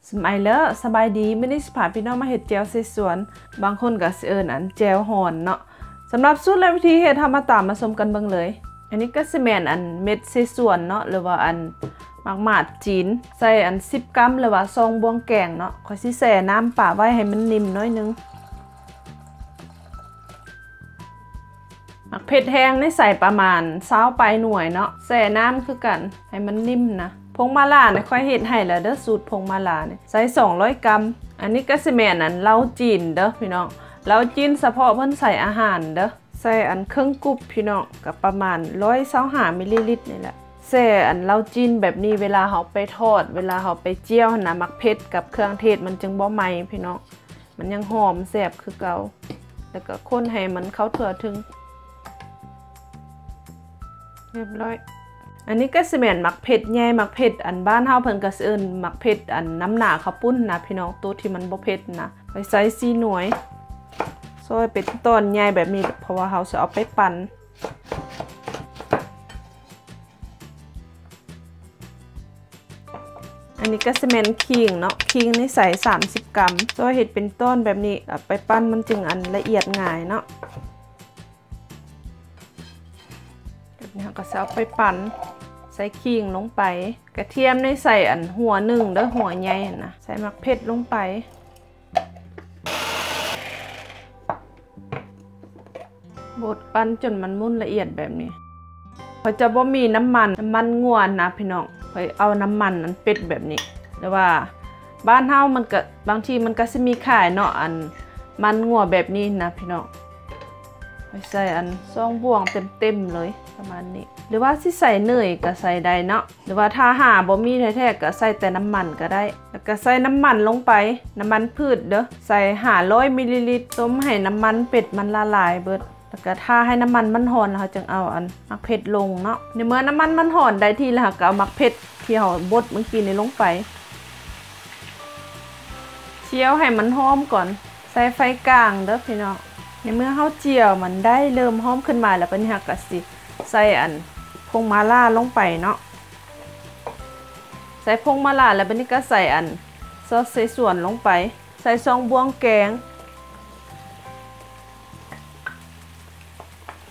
ສະບາຍດີ ມື້ນີ້ຊິພາພີ່ນ້ອງມາເຮັດແຈ່ວເສສວນ ບາງຄົນກໍຊິເອີ້ນອັນແຈ່ວຮ່ອນເນາະ. ສຳລັບສູດ ແລະ ວິທີເຮັດ ເຮົາມາຕາມມາຊົມກັນເບິ່ງເລີຍ. ອັນນີ້ກໍຊິແມ່ນອັນເມັດເສສວນເນາະ ຫຼືວ່າອັນໝາກໝາດຈີນ ໃສ່ອັນສິບກຣາມ ຫຼືວ່າສອງບ່ວງແກງເນາະ. ຂ້ອຍຊິແຊ່ນ້ຳປະໄວ້ໃຫ້ມັນນິ້ມໜ້ອຍໜຶ່ງ. ໝາກເຜັດແຫ້ງນີ້ໃສ່ປະມານຊາວປາຍໜ່ວຍເນາະ ແຊ່ນ້ຳຄືກັນໃຫ້ມັນນິ້ມນະ. ຜົງມາລ່ານີ້ຂ້ອຍເຮັດໃຫ້ແລ້ວເດີ້ ສູດຜົງມາລ່ານີ້ໃສ່ສອງຮ້ອຍກຣາມ. ອັນນີ້ກໍຊິແມ່ນອັນເຫຼົ້າຈີນເດີ້ພີ່ນ້ອງ ເຫຼົ້າຈີນສະເພາະເພິ່ນໃສ່ອາຫານເດີ້. ໃສ່ອັນເຄິ່ງກຸບພີ່ນ້ອງ ກໍປະມານຮ້ອຍຊາວຫ້າມິນລີລິດນີ້ແຫຼະ. ແຊ່ອັນເຫຼົ້າຈີນແບບນີ້ ເວລາເຮົາໄປທອດ ເວລາເຮົາໄປຈຽວຫັ້ນນະ ໝາກເຜັດກັບເຄື່ອງເທດມັນຈຶ່ງບໍ່ໄໝ້ພີ່ນ້ອງ. ມັນຍັງຫອມແຊບຄືເກົ່າ ແລ້ວກໍຄົນໃຫ້ມັນເຂົ້າທົ່ວເຖິງ. ຮຽບຮ້ອຍ. ອັນນີ້ກໍຊິແມ່ນໝາກເຜັດໃຫຍ່ ໝາກເຜັດອັນບ້ານເຮົາເພິ່ນກໍຊິເອີ້ນໝາກເຜັດອັນນ້ຳໜາເຂົ້າປຸ້ນນະພີ່ນ້ອງ ໂຕທີ່ມັນບໍ່ເຜັດນະ. ຂ້ອຍໃສ່ສີ່ໜ່ວຍ ຊອຍເປັນຕອນໃຫຍ່ແບບນີ້ ເພາະວ່າເຮົາຊິເອົາໄປປັ່ນ. ອັນນີ້ກໍຊິແມ່ນຂີງເນາະ ຂີງນີ້ໃສ່ສາມສິບກຣາມ ຊອຍເຮັດເປັນຕອນແບບນີ້ ເອົາໄປປັ່ນມັນຈຶ່ງອັນລະອຽດງ່າຍເນາະ. ແບບນີ້ເຮົາກໍຊິເອົາໄປປັ່ນ ໃສ່ຂີງລົງໄປ. ກະທຽມນີ້ໃສ່ອັນຫົວໜຶ່ງເດີ້ ຫົວໃຫຍ່ຫັ້ນນະ ໃສ່ໝາກເຜັດລົງໄປ. ບົດປັ່ນຈົນມັນໝຸ່ນລະອຽດແບບນີ້. ຂ້ອຍຈະບໍ່ມີນ້ຳມັນ ນ້ຳມັນງົວນະພີ່ນ້ອງ ຂ້ອຍເອົານ້ຳມັນອັນເປັດແບບນີ້ ຫຼືວ່າບ້ານເຮົາມັນກະ ບາງທີມັນກະຊິມີຂາຍເນາະ ອັນມັນງົວແບບນີ້ນະພີ່ນ້ອງ. ຂ້ອຍໃສ່ອັນສອງບ່ວງເຕັມໆເລີຍ ປະມານນີ້ ຫຼືວ່າຊິໃສ່ເນີຍກະໃສ່ໄດ້ເນາະ. ຫຼືວ່າຖ້າຫາບໍ່ມີແທ້ໆ ກໍໃສ່ແຕ່ນ້ຳມັນກໍໄດ້ ແລ້ວກໍໃສ່ນ້ຳມັນລົງໄປ ນ້ຳມັນພືດເດີ້ ໃສ່ຫ້າຮ້ອຍມິນລີລິດ ຕົ້ມໃຫ້ນ້ຳມັນເປັດມັນລະລາຍເບິດ ແລ້ວກໍຖ້າໃຫ້ນ້ຳມັນມັນຮ້ອນ ແລ້ວເຮົາຈຶ່ງເອົາອັນໝາກເຜັດລົງເນາະ. ໃນເມື່ອນ້ຳມັນມັນຮ້ອນໄດ້ທີ່ແລ້ວ ເຮົາກໍເອົາໝາກເຜັດທີ່ເຮົາບົດເມື່ອກີ້ນີ້ລົງໄປ ຈຽວໃຫ້ມັນຫອມກ່ອນ ໃສ່ໄຟກາງເດີ້ພີ່ນ້ອງ. ໃນເມື່ອເຮົາຈຽວມັນໄດ້ເລີ່ມຫອມຂຶ້ນມາແລ້ວ ບາດນີ້ເຮົາກໍຊິໃສ່ອັນຜົງມາລ່າລົງໄປເນາະ ໃສ່ຜົງມາລ່າແລ້ວ ບາດນີ້ກໍໃສ່ອັນຊອສເສສວນລົງໄປ ໃສ່ສອງບ່ວງແກງ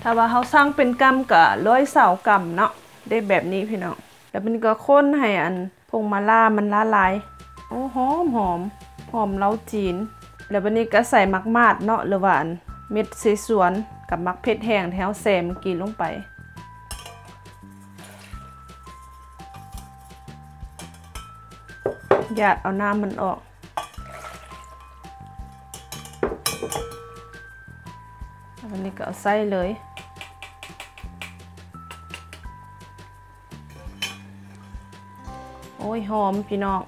ຖ້າວ່າເຮົາຊັ່ງເປັນກຳກໍຮ້ອຍຊາວກຳເນາະ ໄດ້ແບບນີ້ພີ່ນ້ອງ. ແລ້ວບາດນີ້ກໍຄົນໃຫ້ອັນ ຜົງມາລ່າມັນລະລາຍ. ໂອ້ ຫອມໆ ຫອມເຫຼົ້າຈີນ. ແລ້ວບາດນີ້ກໍໃສ່ໝາກໝາດເນາະ ຫຼືວ່າອັນເມັດເສສວນ ກັບໝາກເຜັດແຫ້ງທີ່ເຮົາແຊ່ເມື່ອກີ້ລົງໄປ ຢາດເອົານ້ຳມັນອອກ. ແລ້ວບາດນີ້ກໍເອົາໃສ່ເລີຍ. ໂອ້ຍ ຫອມພີ່ນ້ອງ.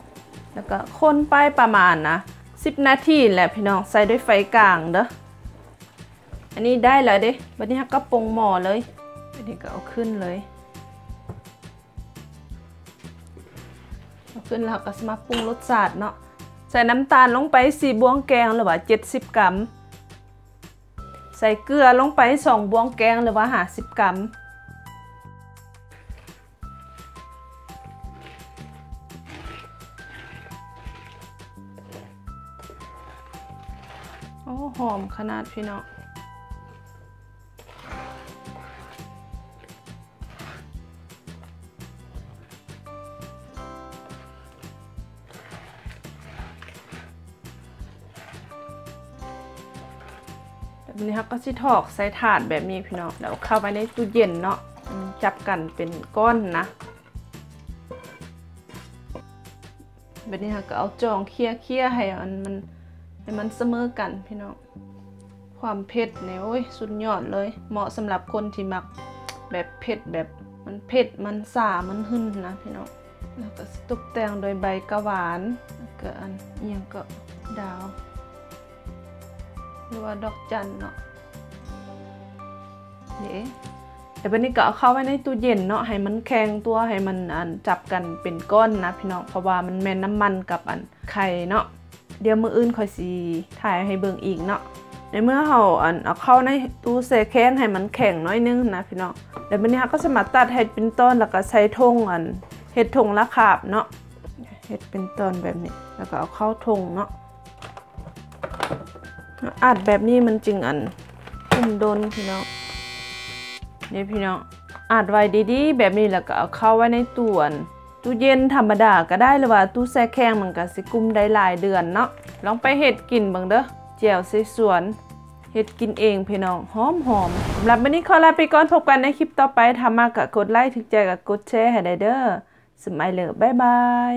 ແລ້ວກໍຄົນໄປປະມານນະສິບນາທີແຫຼະພີ່ນ້ອງ ໃສ່ດ້ວຍໄຟກາງເດີ້. ອັນນີ້ໄດ້ແລ້ວເດ້. ບາດນີ້ເຮົາກໍປົງໝໍ້ເລີຍ. ບາດນີ້ກໍເອົາຂຶ້ນເລີຍ. ເອົາຂຶ້ນແລ້ວເຮົາກໍຊິມາປຸງລົດຊາດເນາະ. ໃສ່ນ້ຳຕານລົງໄປສີ່ບ່ວງແກງ ຫຼືວ່າເຈັດສິບກຣາມ. ໃສ່ເກືອລົງໄປສອງບ່ວງແກງ ຫຼືວ່າຫ້າສິບກຣາມ. ໂອ້ ຫອມຂະໜາດພີ່ນ້ອງ. ແບບນີ້ເຮົາກໍຊິຖອກໃສ່ຖາດແບບນີ້ພີ່ນ້ອງ ແລ້ວເອົາເຂົ້າໄວ້ໃນຕູ້ເຢັນເນາະ ມັນຈັບກັນເປັນກ້ອນນະ. ບາດນີ້ເຮົາກໍເອົາຈອງເຄຍໆ ໃຫ້ອັນມັນ ໃຫ້ມັນສະເໝີກັນພີ່ນ້ອງ. ຄວາມເຜັດນີ້ ໂອ້ຍ ສຸດຍອດເລີຍ ເໝາະສຳລັບຄົນທີ່ມັກແບບເຜັດ ແບບມັນເຜັດ ມັນຊາ ມັນຫຶ່ນນະພີ່ນ້ອງ. ແລ້ວກໍຊິຕົບແຕ່ງໂດຍໃບກະຫວານ ແລ້ວກໍອັນ ອີ່ຫຍັງກໍ ດາວ ຫຼືວ່າດອກຈັນເນາະ. ເດ້ ແລ້ວບາດນີ້ກໍເອົາເຂົ້າໄວ້ໃນຕູ້ເຢັນເນາະ ໃຫ້ມັນແຂງຕົວ ໃຫ້ມັນອັນຈັບກັນເປັນກ້ອນນະພີ່ນ້ອງ ເພາະວ່າມັນແມ່ນນ້ຳມັນກັບອັນໄຂ່ເນາະ. ດຽວມື້ອື່ນຂ້ອຍຊິຖ່າຍໃຫ້ເບິ່ງອີກເນາະ. ໃນເມື່ອເຮົາອັນເອົາເຂົ້າໃນຕູ້ແຊ່ແຂງໃຫ້ມັນແຂງໜ້ອຍໜຶ່ງນະພີ່ນ້ອງ ແລ້ວບາດນີ້ເຮົາກໍສາມາດຕັດໃຫ້ເປັນຕອນ ແລ້ວກໍໃສ່ຖົງອັນເຮັດຖົງລະຄາບເນາະ. ເຮັດເປັນຕອນແບບນີ້ ແລ້ວກໍເອົາເຂົ້າຖົງເນາະ ອັດແບບນີ້ມັນຈຶ່ງອັນ ກຸ້ມດົນພີ່ນ້ອງ. ນີ້ພີ່ນ້ອງ ອັດໄວ້ດີໆແບບນີ້ ແລ້ວກໍເອົາເຂົ້າໄວ້ໃນຕູ້ອັນ ຕູ້ເຢັນທຳມະດາກໍໄດ້ ຫຼືວ່າຕູ້ແຊ່ແຂງ ມັນກໍຊິກຸ້ມໄດ້ຫຼາຍເດືອນເນາະ. ລອງໄປເຮັດກິນເບິ່ງເດີ້ ແຈ່ວໃສ່ສວນ ເຮັດກິນເອງພີ່ນ້ອງ ຫອມໆ. ສຳລັບມື້ນີ້ຂໍລາໄປກ່ອນ ພົບກັນໃນຄລິບຕໍ່ໄປ. ຖ້າມັກກໍກົດໄລ ຖືກໃຈກໍກົດແຊໃຫ້ໄດ້ເດີ້. ສະໄມເລີ ບາຍບາຍ.